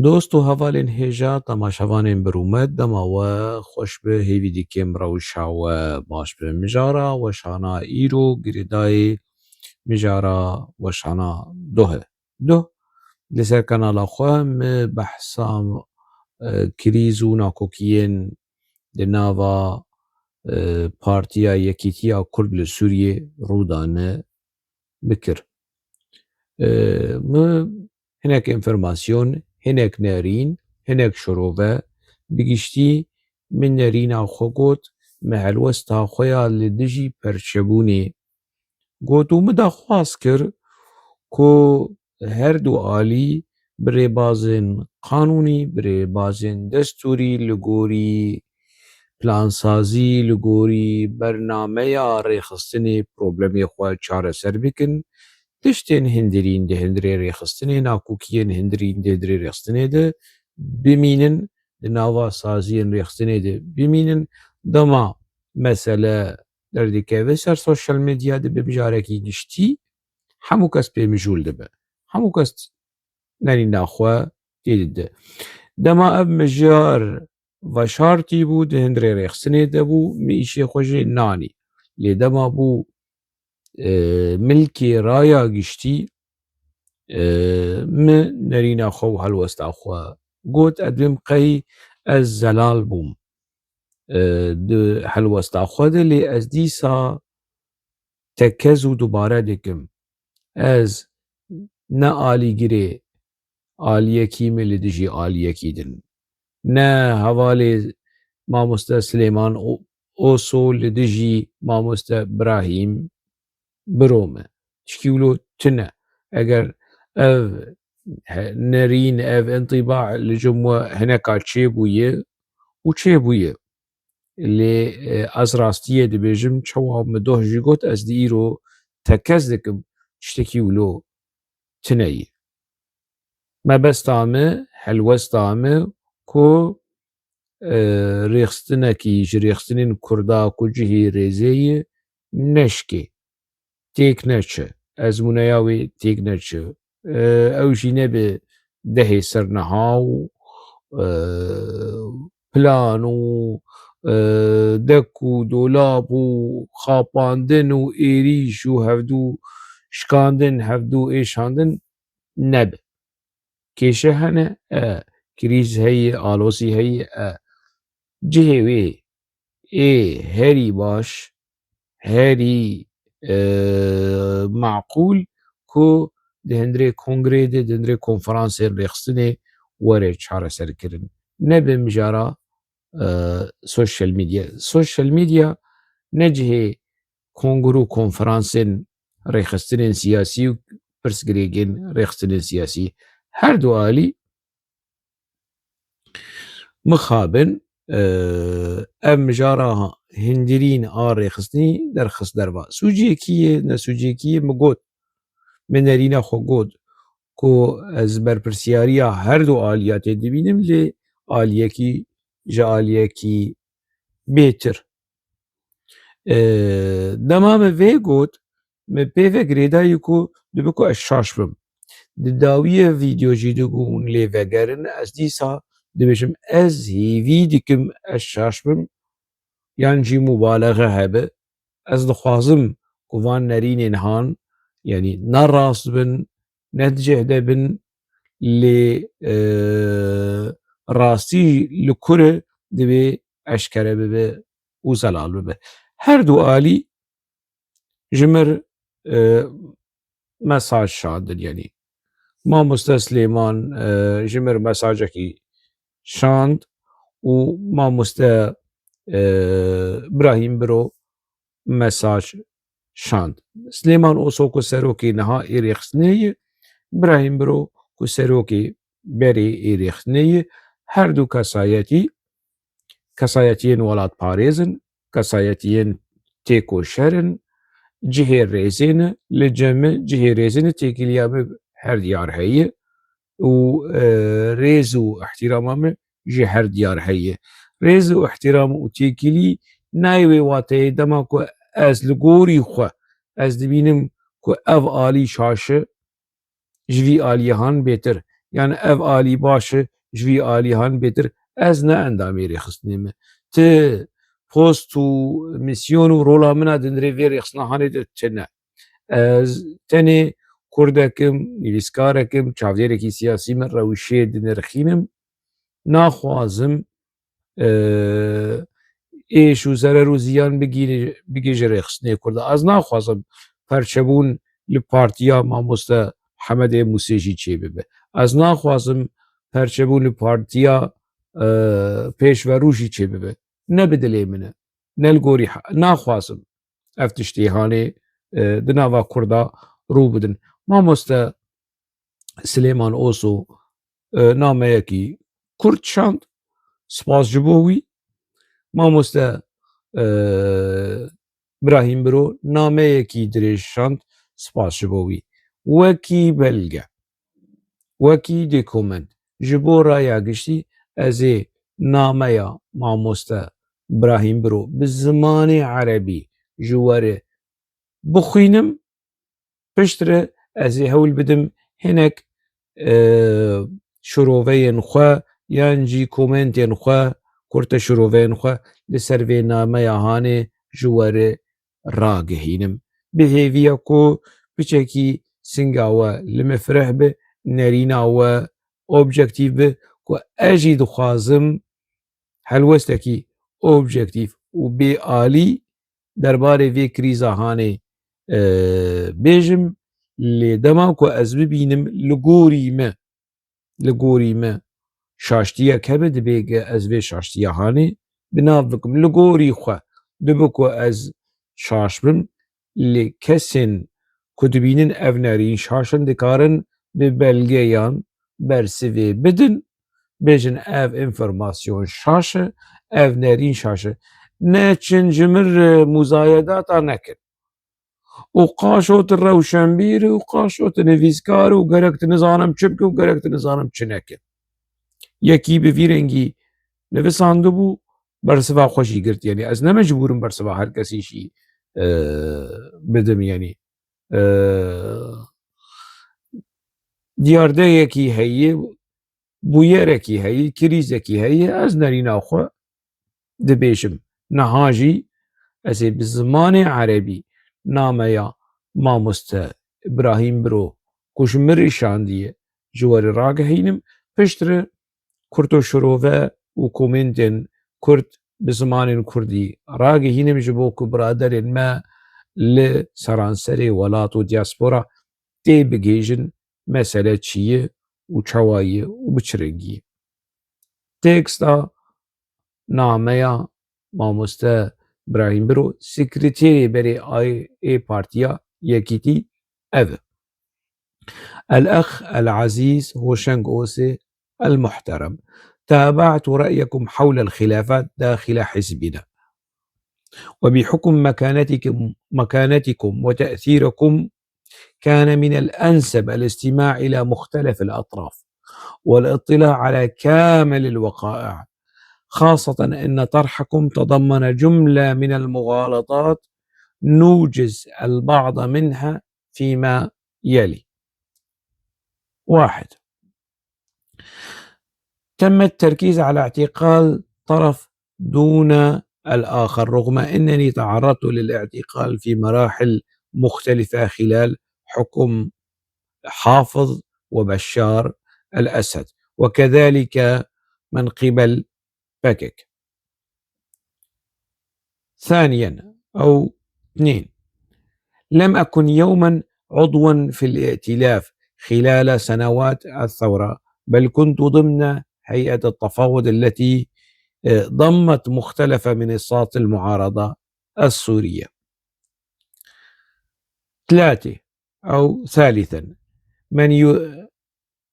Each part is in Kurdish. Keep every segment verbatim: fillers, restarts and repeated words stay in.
Dost û hevalên hêja, temaşevanên birûmet, dema we xweş be, hêvî dikim rewşa we baş be. Mijara weşana îro girêdayî mijara weşana duh e. Duh li ser kanala xwe me behsa, e, krîz û nakokiyên di nava, e, Partiya Yekîtiya Kurd li Sûriyê rûdane bikir. E, me hinek înformasyon, hinek nerîn, hinek şirove, bi giştî min nerîna xwe got, me helwesta xwe ya li dijî perçebûnê got û min daxwaz kir ku her du alî bi rêbazên qanûnî, bi rêbazên destûrî li gorî plansazî, li gorî bernameya rêxistinê problemê xwe çareser bikin. Tiştên hindirîn di hindirê rêxistinê, nakokiyên hindirîn di hindirê rêxistinê de bimînin, di nava saziyên rêxistinê de bimînin. Dema mesele derdikeve ser sosyal medya de bi mijarekî giştî, hemû kes pê mijûl dibe. Hemû kes nerîna xwe tê dide. Dema ev mijar veşartî bû, di hindirê rêxistinê de bû, min îşê xwe jê nanî. Lê dema bû, e, milkê raya giştî, e, min nerîna xwe û helwesta xwe got, ez dibêm qey ez zelal bûm, e, di helwesta xwe de, lê ez dîsa tekez û dubare dikim. Ez ne alîgirê aliyekî me li dijî aliyekî din, ne hevalê mamoste Silêman O-, Oso li dijî mamoste Birahîm Biro me. Tişkî wilo tune. Eger ev he-, nerîn, ev intîba li cem we hineka çêbûye û çêbûye. Lê, e, ez rastiyê dibêjim, çawa min doh jî got, ez di îro tekez dikim, tiştekî wilo tune ye. Mebesta me, helwesta me ku, e, rêxistinekî ji rêxistinên Kurda ku cihê rêzê ye, neşkê. Têk neçe. Ezmûneya wê têk neçe. E, ew jî nebe dehê ser niha û, e, plan û, e, dek û dolab û xapandin û êrîş û hevdû şikandin, hevdû êşandin nebe. Kêşe hene, e, krîz heye, alozî heye, e. Cihê wê ê herî baş, herî, e, maqûl ku di hundirê kongrê de, di hundirê konferansên rêxistinê were çareserkirin. Ne bi mijara, e, sosyal medya. Sosyal medya ne cihê kongr û konferansên rêxistinên siyasî û pirsgirêkên rêxistinên siyasî. Her du alî mixabin, e, ev mijara hindirîn a rêxistinî derxist derva. Sûciyekî ye, ne sûciyekî ye, min got, min nerîna xwe got ku ez berpirsiyariya her du aliya tê dibînim, lê aliyekî ji aliyekî bêtir. E, dema min vê got, min pê ve girêdayî ku dibe ku ez şaş bim. Di dawiyê vîdeo jî digo hûn lê vegerin, ez dîsa dibêjim, ez hêvî dikim ez şaş bim, yan jî mubalexe hebe. Ez dixwazim ku van nerînên han, yanî ne rast bin, ne di cih de bin, lê, e, rastî li ku re, divê eşkere bibe û zelal bibe. Her du alî ji mir, e, mesaj şandin, yanî mamoste Silêman, e, ji mir mesajekî şand û mamoste, e, Birahîm Biro mesaj şand. Silêman Oso ku serokê niha ê rêxistinê ye, Birahîm Biro ku serokê berê ê rêxistinê ye, her du kesayetî, kesayetiyên welatparêz in, kesayetiyên têkoşer in, cihê rêzê ne, li cem min cihê rêzê ne, têkiliya min her diyar heye û, e, rêz û ihtirama min ji her diyar heye. Rêz û ihtiram û têkilî nayê wê wateyê dema ku ez li gorî xwe ez dibînim ku ev alî şaş e, ji vî aliyê han bêtir. Yan ev alî baş e, ji vî alî han bêtir, ez ne endamê rêxistinê me. Ti post û misyon û rola min a di nirê vê rêxistina hanê de tune. Ez tenê kurdek im, nivîskarek im, çavdêrekî siyasî me, rewşê dinirxînim. Naxwazim, e, êş û zerer û ziyan bigîne-, bigihîje rêxistinê kurda. Ez naxwazim perçebûn li partiya mamoste Hemedê Mûsê jî çêbibe. Ez naxwazim perçebûn li partiya, e, pêşverû jî çêbibe. Ne bi dilê min e, ne li gorî he-, naxwazim ev tiştê hanê, e, di nava kurda rû bidin. Mamoste Silêman Oso, e, nameyekî kurt şand, spas ji bo wî. Mamoste, e, Birahîm Biro nameyekî dirêj şand, spas ji bo wî. Wekî belge, wekî dokument ji bo raya giştî, ez ê nameya mamoste Birahîm Biro bi zimanê erebî ji we re bixwînim. Piştre ez ê hewl bidim hinek, e, şiroveyên xwe yan jî komentên xwe, kurte şiroveyên xwe li ser vê nameya hanê ji we re ragihînim. Bi hêviya ku piçekî singa we li min fireh be, nerîna we objektîf be, ku ez jî dixwazim helwestekî objektîf û bêalî derbarê vê krîza hanê, e, bêjim, lê dema ku ez bibînim li gorî me, li gorî me şaştiyek hebe, dibê ge ez vê şaştiya hanê bi nav bikim. Li gorî xwe dibe ku ez şaş bim, lê kesên ku dibînin ev nerîn şaş in, dikarin bi belgeyan bersivê bidin, bêjin ev înformasyon şaş e, ev nerîn şaş e. Neçin ji min re muzayedata nekin. Û qaşo tu rewşenbîr û qaşo tu nivîskar û gerek tu nizanim çi bike û gerek tu nizanim çi neke. Yekî bi vî rengî nivisandibû, bersiva xwe jî girt. Yanî ez ne mecbûr im bersiva her kesî jî, e, bidim. Yanî, e, diyardeyekî heye, bûyerekî heye, krîzekî heye, ez nerîna xwe dibêjim. Niha jî ez ê bi zimanê erebî nameya mamoste Îbrahîm Biro ku ji min re şandiye ji we re ragihînim, piştre kurto şirove û komêntên kurd bi zimanên kurdî ragihînim, ji bo ku biraderên me li seranserê welat û diaspora tê bigihîjin mesele çi ye û çawa ye û bi çi rengî ye. Teksta nameya mamoste Birahîm Biro, sekreterê berê A Y A Partiya Yekîtî, ev e. الأخ العزيز هوشنغ أوسي المحترم، تابعت رأيكم حول الخلافات داخل حزبنا، وبحكم مكانتكم، مكانتكم وتأثيركم، كان من الأنسب الاستماع إلى مختلف الأطراف والاطلاع على كامل الوقائع، خاصة أن طرحكم تضمن جملة من المغالطات نوجز البعض منها فيما يلي. واحد، تم التركيز على اعتقال طرف دون الآخر، رغم أنني تعرضت للاعتقال في مراحل مختلفة خلال حكم حافظ وبشار الأسد، وكذلك من قبل بكك. ثانيا، أو اثنين، لم أكن يوما عضوا في الائتلاف خلال سنوات الثورة، بل كنت ضمن هيئة التفاوض التي، آه، ضمت مختلف منصات المعارضة السورية. ثلاثة، أو ثالثا، من ي-،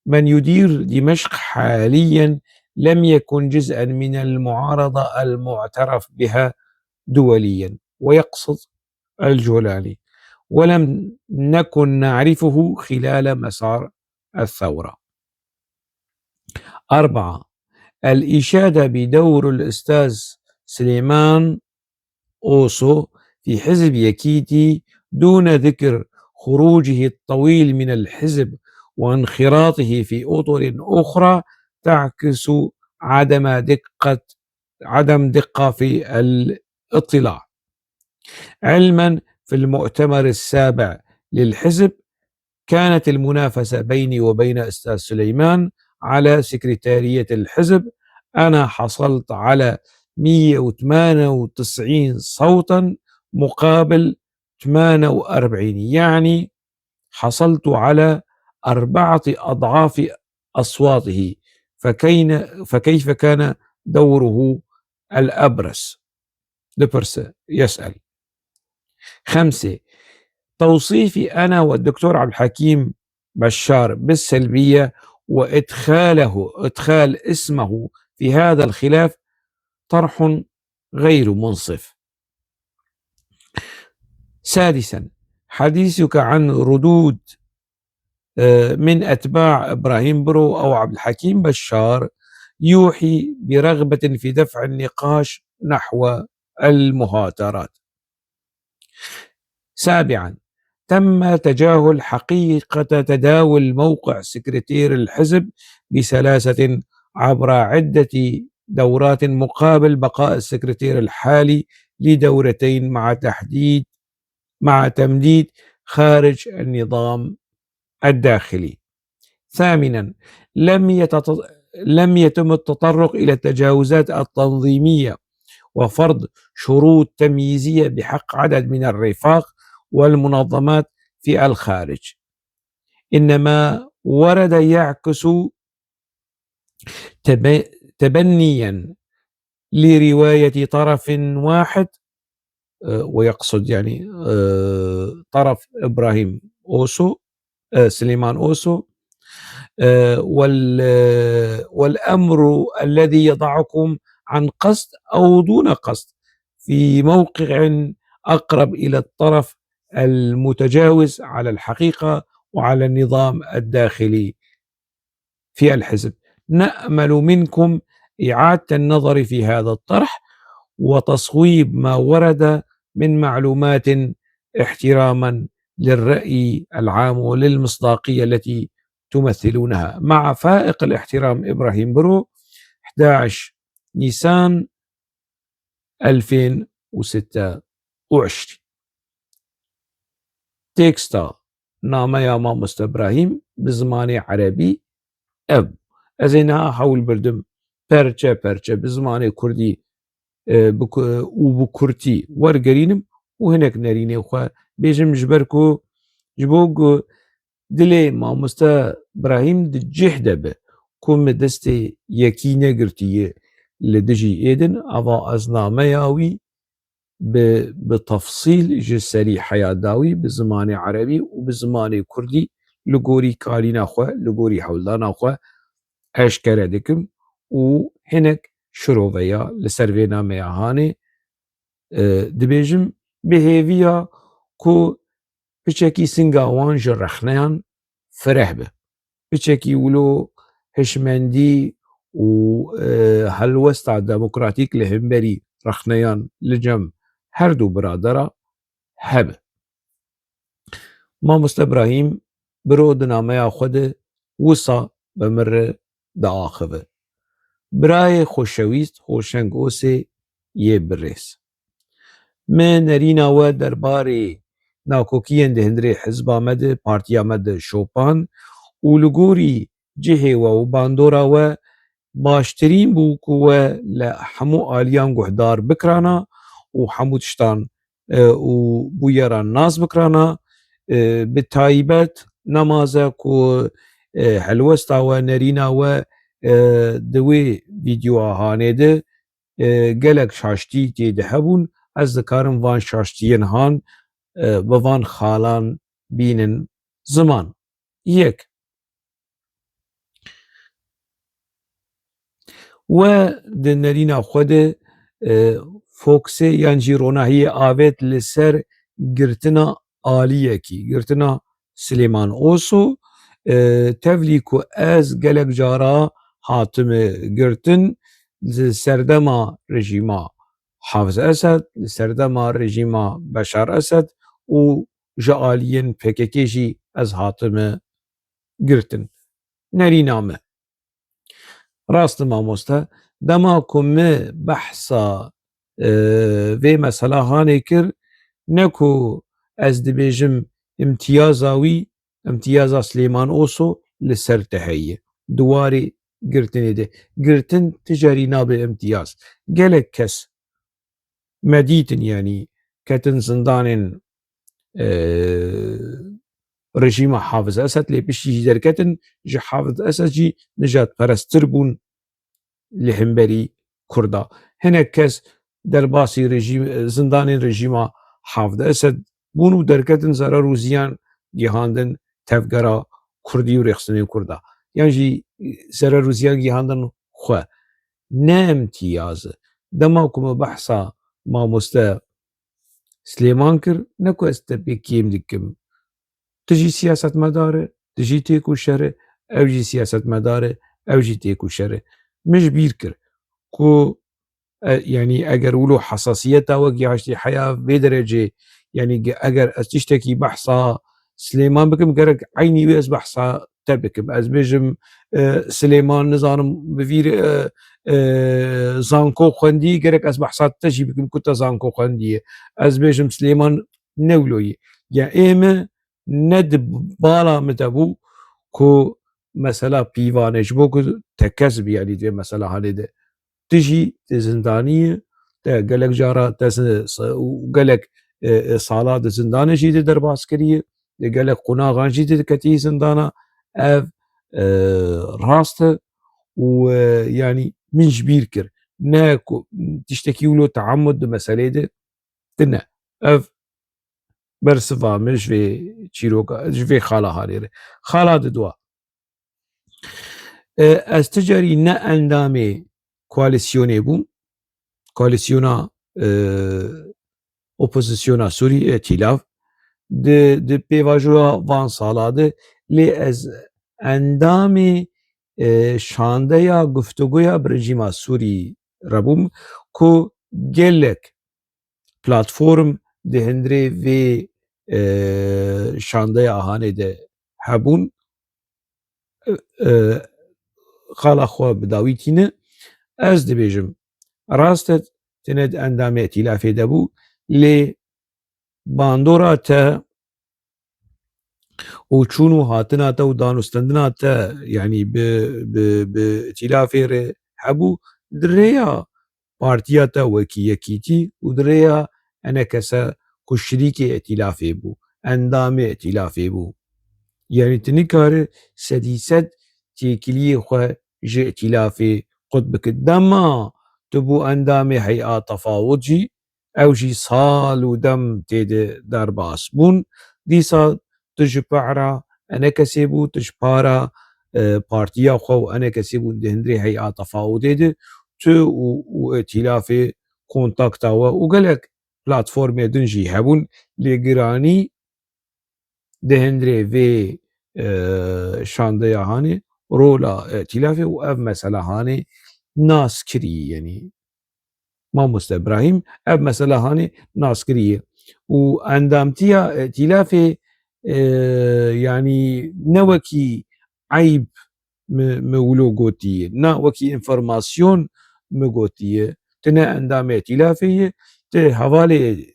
من يدير دمشق حاليا لم يكن جزءا من المعارضة المعترف بها دوليا، ويقصد الجولاني، ولم نكن نعرفه خلال مسار الثورة. أربعة، الإشادة بدور الأستاذ سليمان أوسو في حزب يكيتي دون ذكر خروجه الطويل من الحزب وانخراطه في أطر أخرى تعكس عدم دقة، عدم دقة في الاطلاع. علما في المؤتمر السابع للحزب كانت المنافسة بيني وبين أستاذ سليمان على سكرتارية الحزب. أنا حصلت على مية وتمانية وتسعين صوتا مقابل تمانية وأربعين، يعني حصلت على أربعة أضعاف أصواته، فكين-، فكيف كان دوره الأبرز؟ دبرسة يسأل. خمسة، توصيفي أنا والدكتور عبد الحكيم بشار بالسلبية وإدخاله، إدخال اسمه في هذا الخلاف طرح غير منصف. سادسا، حديثك عن ردود، آه، من أتباع إبراهيم برو أو عبد الحكيم بشار يوحي برغبة في دفع النقاش نحو المهاترات. سابعا، تم تجاهل حقيقة تداول موقع سكرتير الحزب بسلاسة عبر عدة دورات مقابل بقاء السكرتير الحالي لدورتين مع تحديد، مع تمديد خارج النظام الداخلي. ثامنا، لم يتط-، لم يتم التطرق إلى التجاوزات التنظيمية وفرض شروط تمييزية بحق عدد من الرفاق والمنظمات في الخارج، إنما ورد يعكس تب-، تبنيا لرواية طرف واحد، آه، ويقصد يعني، آه، طرف إبراهيم أوسو، آه، سليمان أوسو، آه، وال-، آه، والأمر الذي يضعكم عن قصد أو دون قصد في موقع أقرب إلى الطرف المتجاوز على الحقيقة وعلى النظام الداخلي في الحزب. نأمل منكم إعادة النظر في هذا الطرح وتصويب ما ورد من معلومات احتراما للرأي العام وللمصداقية التي تمثلونها. مع فائق الاحترام إبراهيم برو، حداش نيسان ألفين وستة وعشرين. Teksta nameya Mamoste Ibrahîm bi zimanê erebî ev. Ez ê niha hewl birdim perçe perçe bi zimanê kurdî, e, bi ku-, û bi kurtî wergerînim û hinek nerînê xwe bêjim, ji ber ku ji bo ku dilê Mamoste Ibrahîm di cih de be ku min destê yekî negirtiye li dijî êdin, ava ez nameya wî bi, bi tefsîl ji serî heya dawî bi zimanê erebî û bi zimanê kurdî li gorî kalîna xwe, li gorî hewldana xwe eşkere dikim û hinek şiroveya li ser vê nameya hanê, e, dibêjim bi hêviya ku piçekî singa wan ji rexneyan fireh be. Piçekî wilo hişmendî û, e, helwesta demokratîk li hemberî rexneyan li cem her du biradera hebe. Mamoste Ibrahîm Biro di nameya xwe de wisa bi min re diaxive. Birayê xweşewîst Hoşeng Osê yê birêz. Me nerîna we derbarê nakokiyên di hundirê hizba me de, partiya me de şopand û li gorî cihê we û bandora we baştirîn bû ku we li hemû aliyan guhdar bikirana û hemû tiştan, e, û bûyeran nas bikirana. E, bi taybet nemaze ku, e, helwesta we, nerîna we, e, di wê vîdyoa hanê de, e, gelek şaştî tê de hebûn. Ez dikarim van şaştiyên han, e, bi van xalan bînin ziman. Yek. We di nerîna xwe de, e, fokusê yan jî ronahiyê avêt li ser girtina aliyekî, girtina Silêman Oso, e, tevlî ku ez gelek cara hatime girtin, li serdema rejîma Hafiz Esed, li serdema rejîma Beşar Esed û ji aliyên P K K jî ez hatime girtin. Nerîna me. Rast e mamoste, dema ku me behsa, e, vê mesela hanê kir, ne ku ez dibêjim îmtiyaza wî, îmtiyaza Silêman Oso li ser te heye. Di warê girtinê de. Girtin ti carî nabe îmtiyaz. Gelek kes me dîtin, yanî ketin zindanên, e, rejîma Hafiz Esed, lê piştî jî derketin, ji Hafiz Esed jî nijadperestir bûn li hemberî Kurda. Hinek kes derbasî rejîm, zindanên rejîma Hafiz Esed bûn û derketin, zerar û ziyan gihandin tevgera Kurdî û rêxistinên Kurda. Yan jî zerar û ziyan gihandin xwe. Ne îmtiyaz e. Dema ku me behsa mamoste Silêman kir, ne ku ez te pê kêm dikim. Tu jî siyasetmedar e, tu jî têkoşer e, ew jî siyasetmedar e, ew jî têkoşer e. Min ji bîr kir ku, e, yanî eger wilo hesasiyeta wekî haştî heya vê derecê, yanî ge-, eger ez tiştekî behsa Silêman bikim, gerek eynî wê ez behsa te bikim. Ez bêjim, e, Silêman, nizanim, bi vîr, e, e, zanko xwendî, gerek ez behsa te jî bikim ku te zanko xwendiye. Ez bêjim Silêman ne wilo ye. Ya ê me ne di bala min de bû ku mesela pîvan e, ji bo ku tekez bî, yanî di vê mesela hanê de. Tu jî, tu zindanî yî, te gelek cara, te s-, s-, û gelek, e, e, sala di zindanê jî tu derbas kiriye, tu gelek qonaxan jî tu diketî zindana. Ev, e, rast e û, e, yanî min ji bîr kir. Ne ku tiştekî wilo teamud di meselê de tine. Ev bersiva min ji vê çîroka, ji vê xala hanê re. Xala didwa. E, ez ti carî ne endamê koalîsyonê bûm. Koalîsyona, e, opozîsyona Sûrî, îtîlaf. Di, di pêvajoya van sala de, lê ez endamê, e, şandeya guftûgoya bi rejîma Sûrî re bûm ku gelek platform di hundirê vê, e, şandeya hanê de hebûn, e, e, xala xwe bi dawî tîne. Ez dibêjim, rast e, tine di endamê îtîlafê de bû, lê bandora te û çûn û hatina te û danûstendina te, yanî bi, bi, bi îtîlafê re hebû, di rêya partiya te wekî Yekîtî û di rêya enekese ku şirîkê îtîlafê bû, endamê îtîlafê bû. Yanî tu nikare sedî sed têkiliyê xwe ji îtîlafê qut bike. Dema tu bû endamê hey'a tefawut jî, ew jî sal û dem tê de derbas bûn. Dîsa tu ji para enekesê bû, tu ji para, e, partiya xwe û enekesê bûn di hundirê hey'a tefawutê de, tu û, û îtîlafê kontakta we û gelek platformê din jî hebûn, lê giranî di hundirê vê, e, şandeya hanê rola îtîlafê û ev mesela hanê nas kirî, yanî Mamoste Îbrahîm ev mesela hanê nas kirî ye. Û endamtiya îtîlafê, e, yanî ne wekî eyb mi, mi wilo gotiye, na wekî înformasyon mi gotiye. Tu ne endamê îtîlafê yî, tu hevalê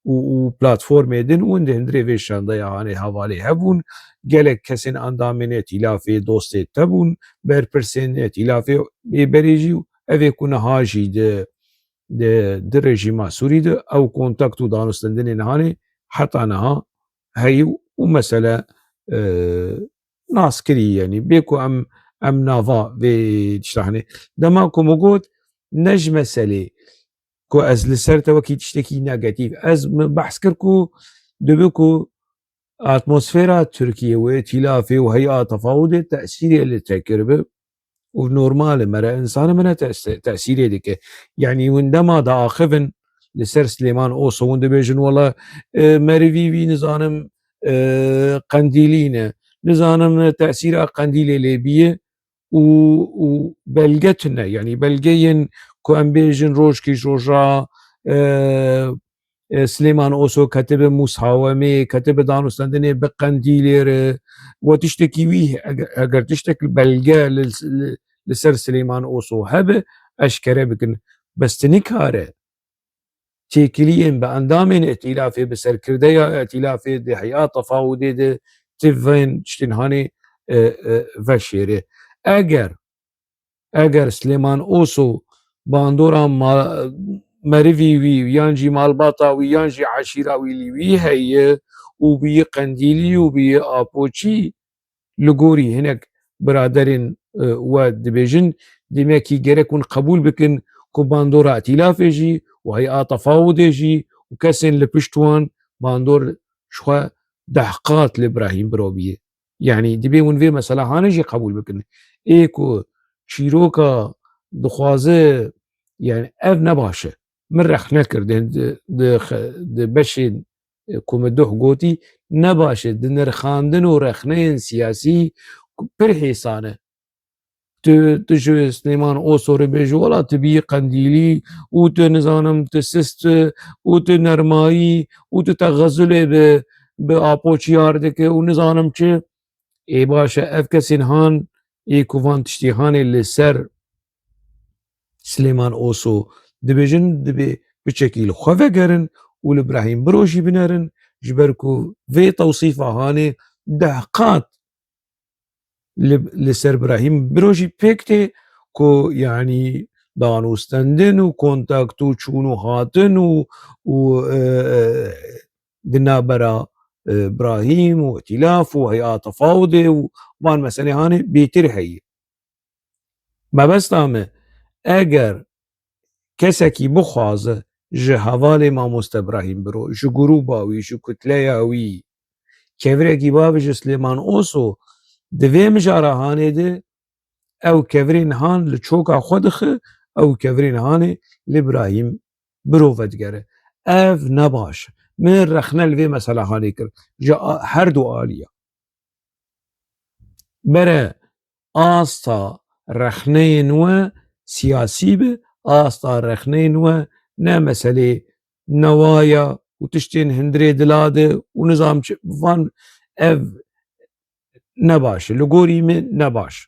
û, û platformê din û di hundirê vê şandeya hanê hevalê hebûn. Gelek kesên endamên îtîlafê dostê te bûn, berpirsên îtîlafê ê berê jî û evê ku niha jî di, di, di rejîma Sûrî de ew kontakt û danûstendinên hanê heta niha heye û mesele, e, nas kirî, yanî bê ku em, em nava vê tişta hanê. Dema ku min got, ne ji meselê ku ez li ser te wekî tiştekî negatîf. Ez min behs kir ku dibe ku atmosfera Tirkiye û îtîlafê û hey'a tefawudê tesîrê li te kiribe. Û normal e, mere însan e, min ne tes-, tesîrê dike. Yanî hûn dema diaxivin li ser Silêman Oso, hûn dibêjin, wela, e, merivî wî, nizanim, e, qendîlî ne. Nizanim tesîra qendîlê lê biye. û, û belge tune, yanî belgeyên ku em bêjin rojkî ji roja, e, e, Silêman Oso ketibe musawemê, ketibe danûstendinê bi Qendîlê re. We tiştekî wî, eger, eger tiştek belge li, li, li ser Silêman Oso hebe, eşkere bikin. Bes tu nikare têkiliyên bi endamên îtîlafê, bi serkirdeya îtîlafê di heya tefawudê de ti vên tiştên hanê, e, e, veşêre. Eger, eger Silêman Oso bandora ma-, merivî wî yan jî malbata wî yan jî eşîra wî li wî heye û bûyî Qendîlî û bûyî Apoçî, li gorî hinek biraderên, e, we dibêjin, demekî gerek hûn qebûl bikin ku bandora îtîlafê jî û heya tefawudê jî û kesên li pişt wan bandor ji xwe deh qat li Brahîm Biro bûye. Yanî dibê hûn vê meselehanê jî qebûl bikin. Ê ku çîroka dixwaze, yanî ev ne baş e. Min rexne kir di, di, di, di beşên, e, ku min duh gotî, ne baş e. Di nirxandin û rexneyên siyasî ku pir hêsan e. Tu, tu ji Silêman Oso re bêjî, wela tu bîyî Qendîlî û tu nizanim tu sist û tu nermayî û tu texezulê bi, bi Apo Çiyar dike û nizanim çi. Ê baş e, ev kesên han ê ku van tiştî hanê li ser Silêman Oso dibêjin, dibê piçekî li xwe vegerin û li Brahîm Biro jî binerin, ji ber ku vê tewsîfa hanê deh qat li, li ser Brahîm Biro jî pêk tê ku, yanî, danûstendin û kontakt û çûn û hatin û, û, e, e, di navbera, e, Brahîm û îtîlaf û heya tefawudê û van meselê hanê bêtir heye. Mebesta me, eger kesekî bixwaze ji hevalê Mamoste Brahîm Biro, ji grûba wî, ji kutleya wî, kevirekî bavêje Silêman Oso, di vê mijara hanê de ew kevirên han li çoka xwe dixe, ew kevirên hanê li Brahîm Biro vedigere. Ev ne baş. Min rexne li vê mesela hanê kir. Ji a-, her du aliya. Bere asta rexneyên we siyasî be, asta rexneyên we ne meselê newaya û tiştên hundirê dila de û nizam çi, van ev ne baş e. Li gorî min ne baş.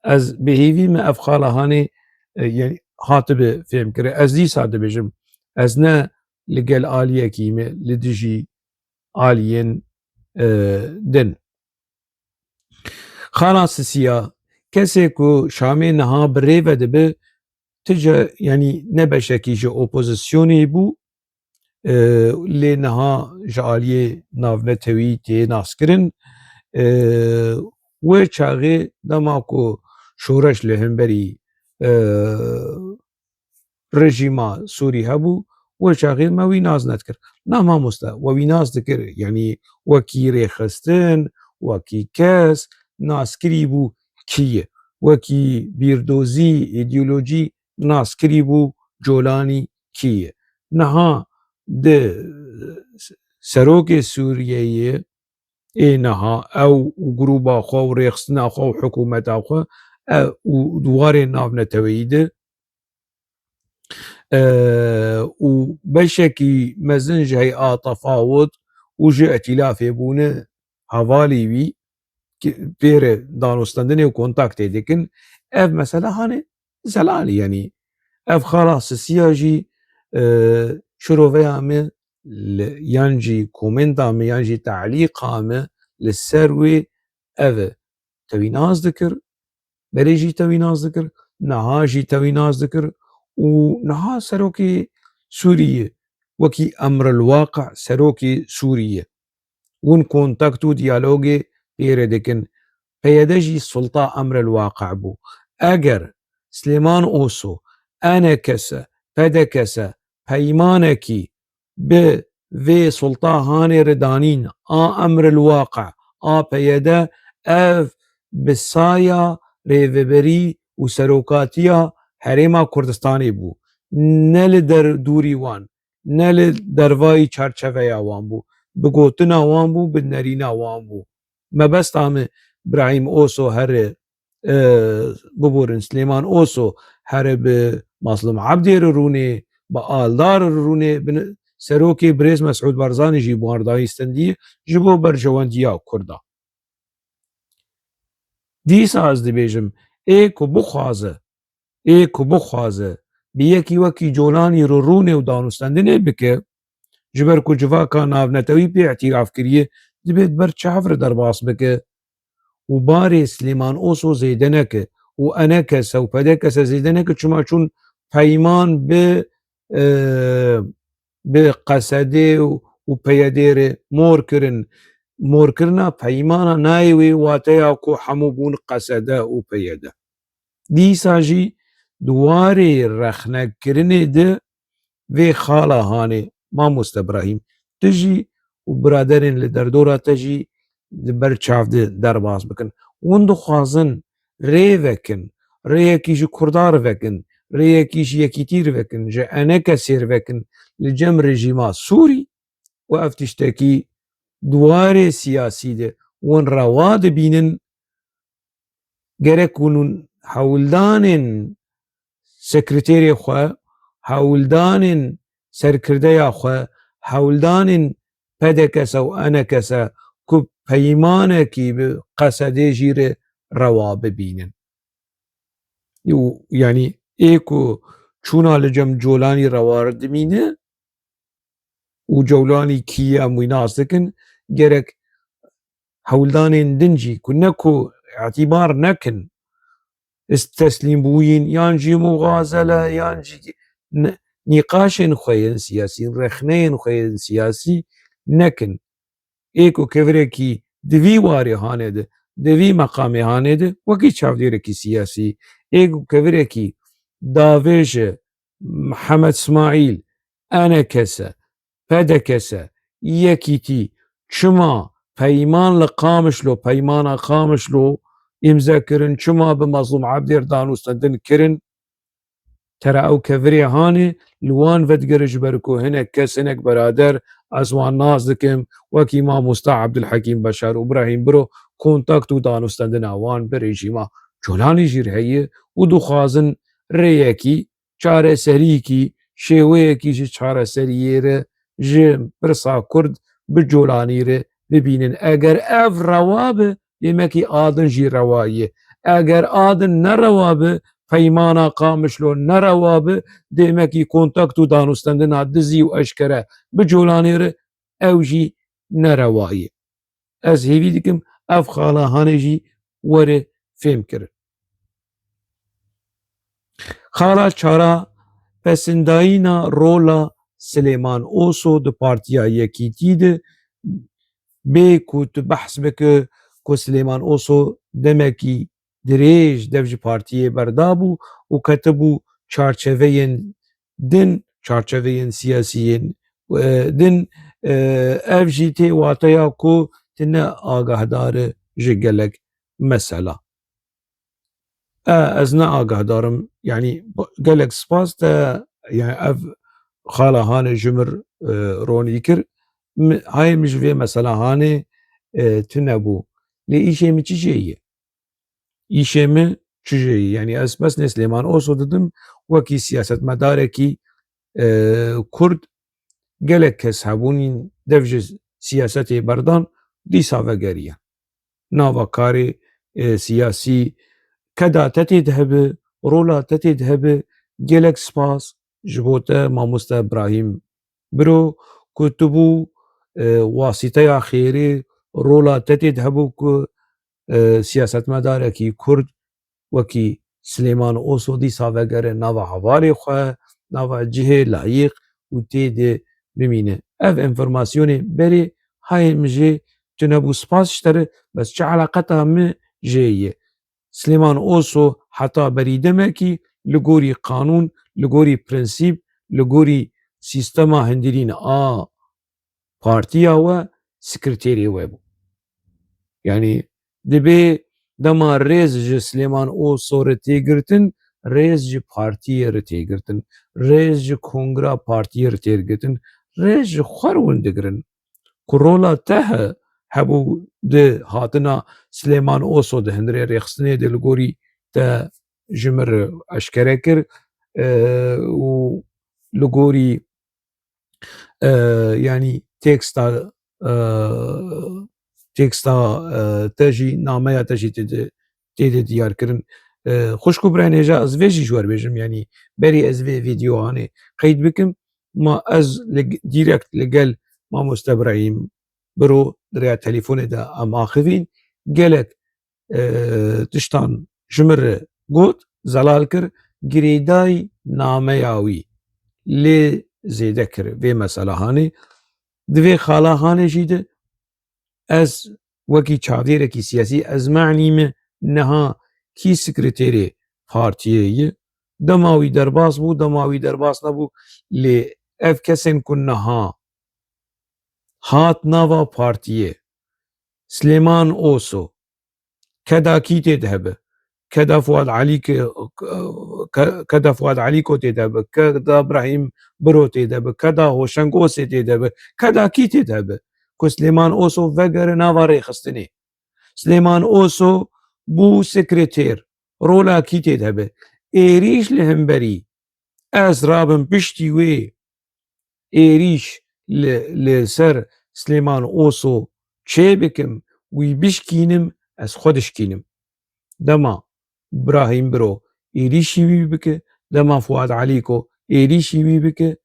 Ez bi hêvî me ev xala hanê, e, yanî hatibe fêmkire. Ez dîsa dibêjim, ez ne li gel aliyekî me, li dijî aliyên, e, din. Xala Sisiya, kesê ku Şamê niha bi rê ve dibe, ti ce, yanî ne beşekî ji opozisyonê bû, e, lê niha ji aliyê navnetewî tê naskirin. E, wê çaxê dema ku şoreş li hemberî, e, rejîma Sûrî hebû, wê çaxê me wî nas nedikir. Na mamoste, we wî nas dikir, yanî wekî rêxistin, wekî kes naskirî bû kî ye. Wekî bîrdozî, îdeolojî naskirî bû Colanî kî ye. Niha di serokê Sûriyeyê ê niha ew û grûba xwe û rêxistina xwe û hikûmeta xwe, e, û di warê navneteweyî de, e, û beşekî mezin ji heya tefawut û ji îtîlafê bûne hevalî wî ki pê re danûstendinê û kontaktê dikin, ev mesele hanê zelalî, yanî ev xala Sisiya jî, e, şiroveya me li, yan jî komenta me, yan jî te'lîqa me li ser wê ev e. Te wî nas dikir, berê jî te wî nas dikir, niha jî te wî nas dikir û niha serokê Sûriyê wekî emril waqi serokê Sûriyê. Hûn kontakt û diyalogê pê re dikin. P Y D jî sulta emril waqi bû. Eger Silêman Oso, E N K S, P D K S peymanekî bi vê sulta hanê re danîn, a emril waqi, a P Y D, ev bi saya rêveberî û serokatiya Herêma Kurdistanê bû. Ne li der dûrî wan, ne li dervayî çarçeveya wan bû. Bi gotina wan bû, bi nerîna wan bû. Mebesta me Brahîm Oso here, e, biborin Silêman Oso here bi Mazlûm Ebdê re rûnê, bi Aldar re rûnê, bi ne-, serokê birêz Mesûd Barzanî jî wan dayîstindî ji bo berjewendiya Kurda. Dîsa ez dibêjim, ê ku bixwaze, ê ku bixwaze bi yekî wekî Colanî re rûnê û danûstendinê bike, ji ber ku civaka navnetewî pê îtîraf kiriye, divê di ber çav re derbas bike û barê Silêman Oso zêde neke û enekese û pedekese zêde neke, çima çûn peyman bi, e, bi Qesedê û, û P Y D'ê re mor kirin. Morkirina peymana nayê wê wateya ku hemû bûn Qesede û P Y D. Dîsa jî di warê rexnekirinê de vê xala hanê, Mamoste Brahîm, tu jî û biraderên li derdora te jî di ber çav de derbas bikin. Hûn dixwazin rê vekin, rêyekî ji Kurda re vekin, rêyekî ji yekîtî re vekin, ji enekesê re vekin, li cem rejîma Sûrî û ev tiştekî di warê siyasî de hûn rewa dibînin, gerek hûn hewldanên sekreterê xwe, hewldanên serkirdeya xwe, hewldanên P D K'se û enekese ku peymanekî bi Qesedê jî re rewa bibînin. Û, yanî, ê ku çûna li cem Colanî rewa dimîne û Colanî kî ye em wî nas dikin, gerek hewldanên din jî ku ne ku îtîbar nekin, ist-, teslîm bûyîn, yan jî muxazele, yan jî ne-, nîqaşên xwe yên siyasî, rexneyên xwe yên siyasî nekin. Ê ku kevirekî di vî warê hanê de, di vî meqamê hanê de, wekî çavdêrekî siyasî, ê ku kevirekî davêje Mihemed Smaîl, enekese, pedekese, yekîtî, çima peyman li Qamişlo, peymana Qamişlo îmze kirin, çima bi Mezlûm Ebdê re danûstendin kirin? Tera ew kevirê hanê li wan vedigere, ji ber ku hinek kes, hinek berader, ez wan nas dikim, wekî mamosta Ebdulhekîm Beşar û Brahîm Biro, kontakt û danûstendina wan bi rejîma Colanî jî re heye û dixwazin rêyekî çareseriyekî, şêweyekî ji çareseriyê re ji pirsa Kurd bi Colanî re bibînin. Eger ev rewa be, dêmekî a din jî rewa ye. Eger a din nerewa be, peymana Qamişlo nerewa be, dêmekî kontakt û danûstendina dizî û eşkere bi Colanî re, ew jî nerewa ye. Ez hêvî dikim ev xala hanê jî were fêhm kirin. Xala çara, pesindayîna rola Silêman Oso di Partiya Yekîtî de, bê ku tu behs bike ku Silêman Oso demekî dirêj dev ji partiyê berdabû û ketibû çarçeveyên din, çarçeveyên siyasî yên, e, din, e, ev jî tê wateya ku tu ne agahdar e ji gelek mesela. E, ez ne agahdar im, yanî, gelek spas te, yanî, ev xala hanê ji mir, e, ronî kir. Mi, hayê min ji vê mesela hanê, e, tune bû. Lê îşê min çi jê ye? Îşê min çi jê ye? Yanî ez pesnê Silêman Oso didim wekî siyasetmedarekî, e, Kurd, gelek kes hebûn yên dev ji siyasetê berdan, dîsa vegeriyan. Nava karê, e, siyasî, keda te tê de hebe, rola te tê de hebe, gelek spas ji bo te, mamoste Brahîm Biro, ku tu bû, e, wasîteya xêrê, rola te tê de hebû ku, e, siyasetmedarekî Kurd wekî Silêman Oso dîsa vegere nava hevalê xwe, nava cihê layîq û tê de bimîne. Ev enfîrmasyonê berê hayê min jê tune bû, spas ji te re, bes çi eleqeta min jê ye? Silêman Oso heta berî demekî li gorî qanûn, li gorî prensîp, li gorî sîstema hundirîn a partiya we, sekreterê we bû. Yanî, dibê dema rêz ji Silêman Oso re tê girtin, rêz ji partiyê re tê girtin, rêz ji kongra partiyê re tê girtin, rêz ji xwe re hûn digirin. Ku rola te he-, hebû di hatina Silêman Oso di hundirê rêxistinê de li gorî te ji min re eşkere kir, e, û li gorî E, yanî teksta, e, teksta, e, te jî, nameya te jî tê de, tê de diyar kirin. E, xwişk û birayên hêja, ez vê jî ji we re bêjim, yanî berî ez vê vîdeoyanê qeyd bikim, ma ez li, direkt li gel mamoste Birahîm Biro di rêya telefonê de em axivîn. Gelek, e, tiştan ji min re got, zelal kir, girêdayî nameya wî lê zêde kir vê mesela hanê. Di vê xala hanê jî de ez wekî çavdêrekî siyasî, ez me'nî me niha kî sekreterê partiyê ye. Dema wî derbas bû, dema wî derbas nebû, lê ev kesên ku niha hat nava partiyê, Silêman Oso, keda kî tê de hebe? Keda Fuad Alî ke-, ke-, keda Fuad Alîko tê de hebe, keda Birahîm Biro tê de hebe, keda Hoşeng Osê tê de hebe, keda kî tê de hebe? Ku Silêman Oso vegere nava rêxistinê. Silêman Oso bû sekreter, rola kî tê de hebe? Êrîş li hemberî, ez rabim piştî wê êrîş li, li ser Silêman Oso çê bikim, wî bişkînim, ez xwe dişkînim. Dema Birahîm Biro êrîşî wî bike, dema Fuad Alîko êrîşî wî bike,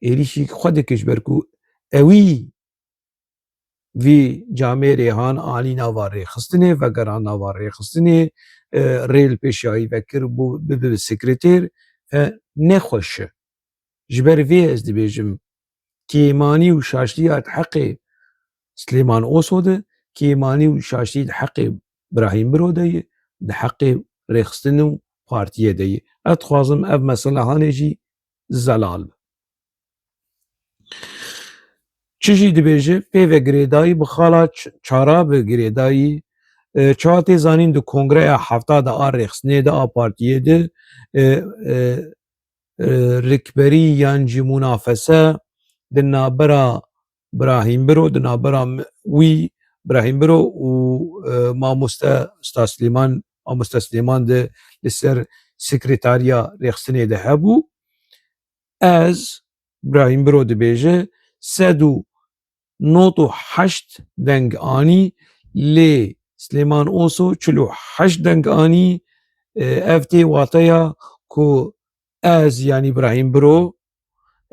êrîşî xwe dike, ji ber ku ewî vî camêrê han anî nava rêxistinê, vegera nava rêxistinê, e, rê li pêşiya wî vekir bû, bibe sekreter, e, nexweş e. Ji ber vê ez dibêjim, kêmanî û şaştiya di heqê Silêman Oso de, kêmanî û şaştî di heqê Birahîm Biro de ye, di heqê rêxistin û partiyê de ye. Ez dixwazim ev mesela hanê jî zelal be. Çi jî dibêje, pê ve girêdayî bi xala ç-, çara bi girêdayî, e, çawa tê zanîn di kongreya hefta de a rêxistinê de, a partiyê de, e, e, e, rikberî yan jî munafese di navbera Birahîm Biro, di navbera m-, wî, Birahîm Biro û, e, mamoste Usta Silêman, mamoste Silêman de li ser sekretariya rêxistinê de hebû. Ez, Birahîm Biro dibêje, sed û nod û heşt deng anî, lê Silêman Oso çil û heşt deng anî. E, ev tê wateya ku ez, yanî Birahîm Biro,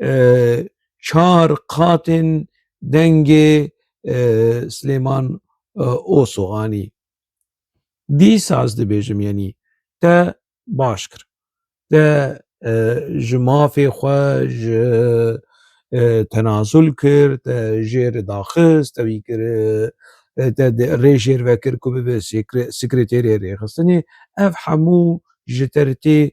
e, çar qatên dengê, e, Silêman, e, Oso anî. Dîsa ez dibêjim, yanî te baş kir. Te, e, ji mafê xwe, ji, e, tenazul kir, te jê re daxist, te wî kir, e, te de-, rê jêr vekir ku bibe sekre-, sekreterê rêxistinê. Ev hemû ji te re tê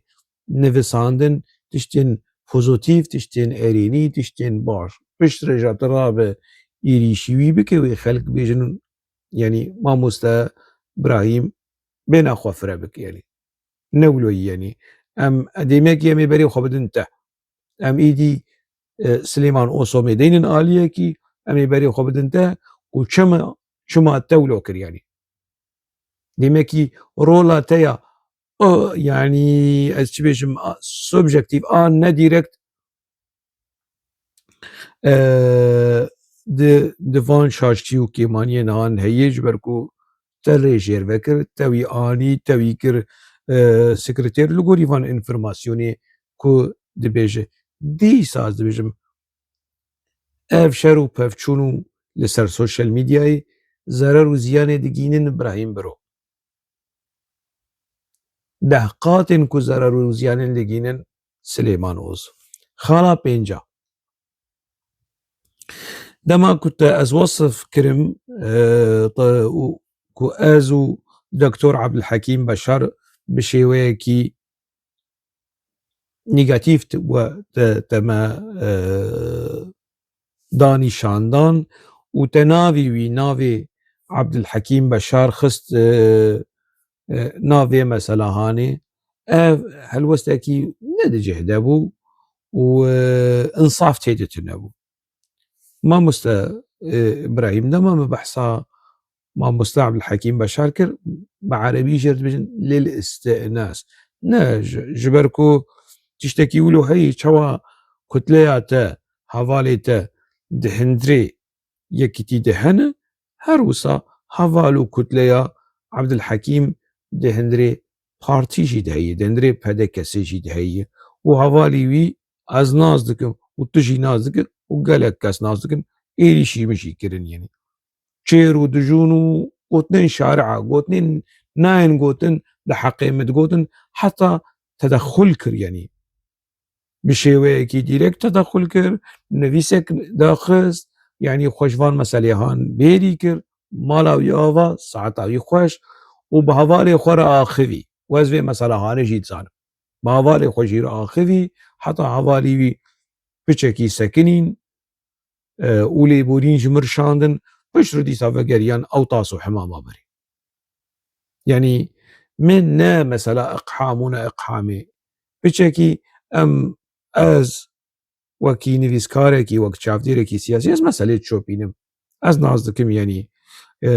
nivisandin, tiştên pozîtîf, tiştên erênî, tiştên baş. Piştre jî tu rabe êrîşî wî bike, wê xelk bêjin, yanî mamoste Birahîm bêhna xwe fire bike, yanî. Ne wilo yî, yanî. Em, demekî em ê berê xwe bidin te. Em îdî, e, Silêman Oso em ê deynin aliyekî, em ê berê xwe bidin te, ku çima, çima te wilo kir, yanî. Demekî rola te ya, o, yanî, ez çi bêjim, a, subjektîf, a, ne direkt, e, di, di van şaştî û kêmaniyên han heye, ji ber ku te rê jêr vekir, te wî anî, te wî kir, e, sekreter, li gorî van înformasyonê ku dibêje. Dîsa ez dibêjim, ev şer û pevçûn û li ser sosyal medyayê zerer û ziyanê digînin Birahîm Biro. Deh qatên ku zerer û ziyanên digînin Silêman Oso. Xala pênca. Dema ku te ez wesif kirim, e, te, û, ku ez û Doktor Abdulhekîm Beşar bi şêweyekî negatîf t-, we te, te me, e, da nîşandan û te navê wî, navê Abdulhekîm Beşar xist, e, e, nav vê mesela hanê. Ev helwestekî ne di cih de bû û, e, insaf tê de tune bû. Mamoste, e, Îbrahîm, dema min behsa mamoste Ebdulhekîm Beşar kir, bi erebî jê re dibêjin lil isti'nas. Ne, ji, ji ber ku tiştekî wilo heyî, çawa kutleya te hevalê te di hundirê Yekîtî de hene, her wisa heval û kutleya Ebdulhekîm di hundirê partî jî de heye, di hundirê P D K'ê jî de heye û hevalî wî ez nas dikim û tu jî nas dikir û gelek kes nas dikin, êrîşî min jî kirin, yanî çêr û dijûn û gotinên şari'a, gotinên nayên gotin, di heqê min digotin, heta tedexul kir, yanî bi şêweyekî dîrekt tedexul kir, nivîsek daxist, yanî xwe ji van meselê han bêrî kir, mala wî ava, saeta wî xweş û bi hevalê xwe re axivî. Û ez vê mesela hanê jî dizanim. Bi hevalê xwe jî re axivî, heta hevalî wî piçekî sekinîn, e, û lêborîn ji min şandin, piştre dîsa vegeriyan ew tas û hemama berê. Yanî min ne mesela iqham û ne iqhamê. Piçekî em, ez wekî nivîskarekî, wek çavdêrekî siyasî ez meselê çopînim. Ez nas dikim, yanî, e,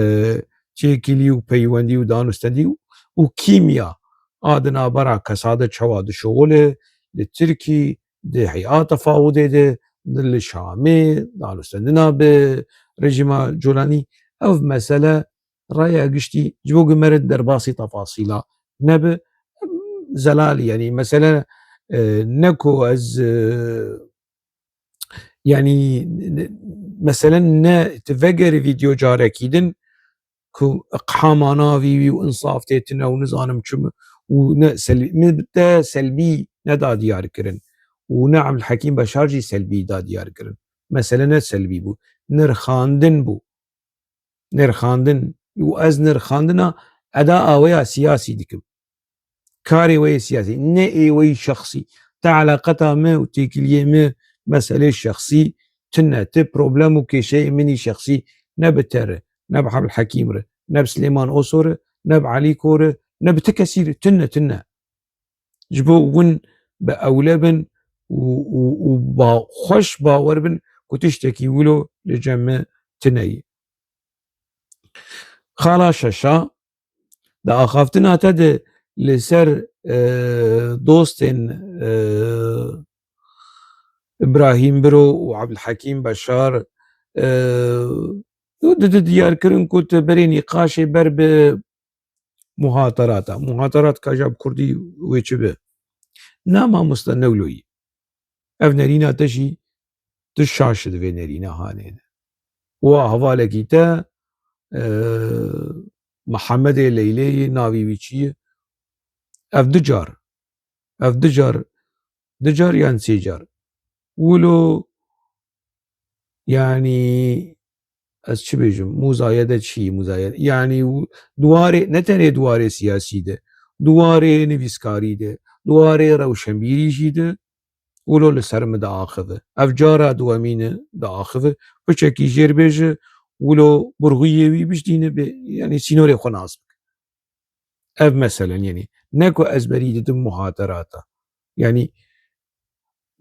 têkilî û peywendî û danûstendî û, û kîmya a di navbera kesade çawa dişuxule, li Tirkî, di heya tefawudê de, di li Şamê, danûstendina bi rejîma Colanî, ev mesele raya giştî ji bo ku mere derbasî tefasîla nebe, zelal, yanî mesele, e, ne ku ez, e, yanî, ne, mesele ne, tu vegerî vîdeo carekî din ku iqhama navî wî û insaf tê tune û nizanim çi mi û ne sel-, min te selbî neda diyar kirin û ne Ebdulhekîm Beşar jî selbî da diyar kirin. Mesele ne selbî bû, nirxandin bû. Nirxandin û ez nirxandina eda aweya siyasî dikim. Karê we yê siyasî, ne ê we yî şexsî. Te eleqeta me û têkiliyê me meselê şexsî tune. Ti problem û kêşeyê min î şexsî ne bi te re, ne bi Hebl Hekîm re, ne bi Silêman Oso re, ne bi Elîko re, ne bi ti kesî re. Tune, tune. Ji bo win bi ewle bin û, û, û ba-, xweş bawer bin ku tiştekî wilo li cem me tune ye. Xala şeşa, di axaftina te de li ser, e, dostên, e, Îbrahîm Biro û Ebdulhekîm Beşar, e, tu di, di diyar kirin ku tu berê nîqaşê ber bi muhaterata. Muhaterat ka ja bi kurdî wê çi be? Na mamoste newloyî. Ev nerîna te jî tu şaş di vê nerîna hanê ne. Wa hevalekî te, e, Mihemedê Leyleyê navî wî çi ye? Ev du car, ev du car, du car yan sê car. Wilo, yanî, ez çi bêjim? Muzayede çi? Muzayede, yanî, û di warê, ne tenê di warê siyasî de, di warê nivîskarî de, di warê rewşenbîrî jî de, wilo li ser min diaxive. Ev cara duwemîn e diaxive. Piçekî jêr bêje, wilo burxuyê wî bijdîne bê, yanî sînorê xwe nas bike. Ev meselen, yanî ne ku ez berî didim muhaterata. Yanî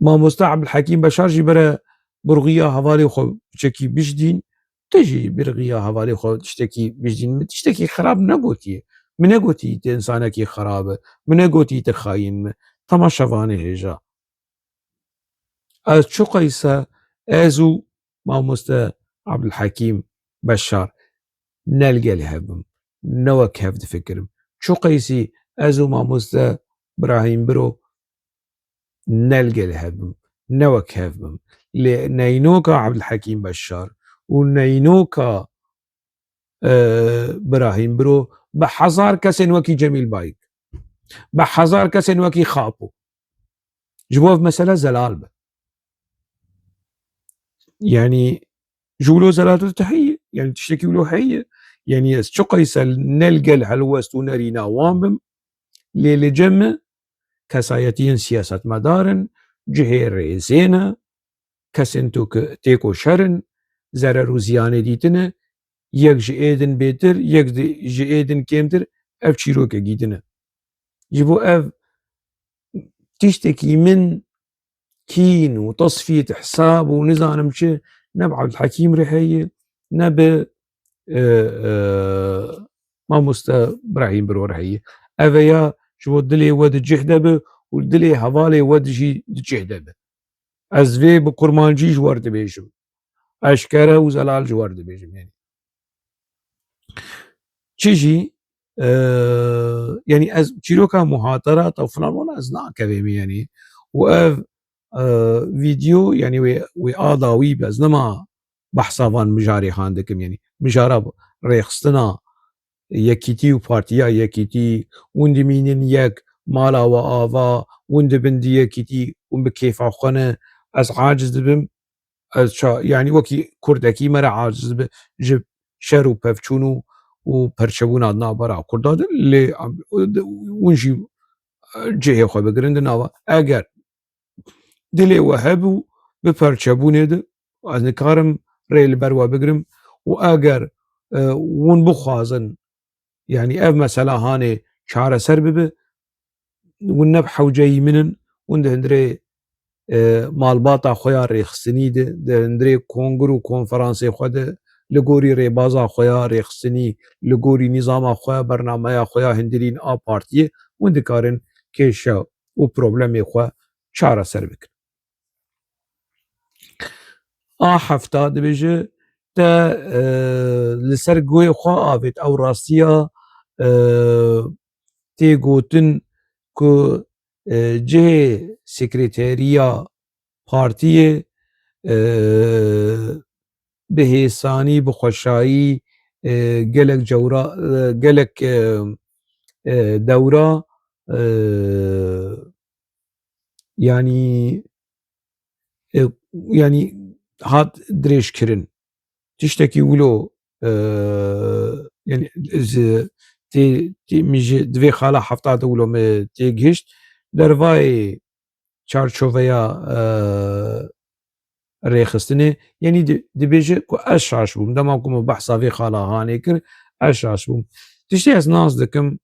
mamoste Ebdulhekîm Beşar jî bere burxiya hevalê xwe piçekî bijdîn, tu jî burxiya hevalê xwe tiştekî bijdîn. Min tiştekî xirab negotiye. Min negotî tu insanekî xirab e. Min negotî tu xayîn me. Temaşevanê hêja. Ez çiqayse ez û mamoste Ebdulhekîm Beşar ne li gel hev bim, ne wek hev difikirim. Çiqaysî ez û mamoste Birahîm Biro ne li gel hev bim, ne wek hev bim. Lê neynoka Ebdulhekîm Beşar û neynoka, e, Birahîm Biro bi hezar kesên wekî Cemîl Bayik, bi hezar kesên wekî Xapo. Ji bo ev mesele zelal be. Yanî ji wilo zelal tu heye, yanî tiştekî wilo heye. Yanî ez çiqayse ne li gel helwest û nerîna wan bim, lê li cem me kesayetiyên siyasetmedar in, cihê rêzê ne, kesên tu ki têko şer in, zerer û ziyanê dîtine, yek ji ê din bêtir, yek di, ji ê din kêmtir, ev çîrokekî din e. Ji bo ev tiştekî min kîn û tesfiyet hesab û nizanim çi, ne bi Ebdulhekîm re heye, ne bi, e, e, mamoste Birahîm Biro re heye. Ev e ya ji bo dilê we di cih de be û dilê hevalê we di jî di cih de be. Ez vê bi kurmancî ji we re dibêjim. Eşkere û zelal ji we re dibêjim. Yanî çi jî, e, yanî ez çîroka muhatara te filan wana ez nakevêm yanî. Û ev, e, vîdeo yanî wê, wê a dawî be, ez nema behsa van mijarê han dikim yanî. Mijara rêxistina Yekîtî û Partiya Yekîtî, hûn dimînin yek, mala we ava, hûn dibin di Yekîtî, hûn bi kêfa xwe ne, ez aciz dibim, ez ça, yanî wekî kurdekî me re aciz dibe ji şer û pevçûn û, û perçebûna di navbera kurda de, lê hûn jî cihê xwe bigirin di nava. Eger dilê we hebû bi perçebûnê de, ez nikarim rê li ber we bigirim û eger, e, hûn bixwazin, yanî ev mesela hanê çareser bibe, hûn ne bi hewceyî min in, hûn di hundirê, e, malbata xwe ya rêxistinî de, di hundirê kongir û konferansê xwe de, li gorî rêbaza xwe ya rêxistinî, li gorî nîzama xwe, bernameya xwe ya hundirîn a partiyê, hûn dikarin kêşe û problemê xwe çareser bikin. A hefta dibêje, te, e, li ser guhê xwe avêt ew rastiya, e, tê gotin ku, e, cihê sekreteriya partiyê, e, bi hêsanî, bi xweşayî, e, gelek cewra, e, gelek, e, e, dewra, e, yanî, e, yanî hat dirêjkirin. Tiştekî wilo, e, yanî, ez tê, tê min ji di vê xala hefta de wilo me tê gihişt. Dervayê çarçoveya, e, rêxistinê, yanî di-, dibêje ku ez şaş bûm. Dema ku min behsa vê xala hanê kir, ez şaş bûm. Tiştê ez nas dikim,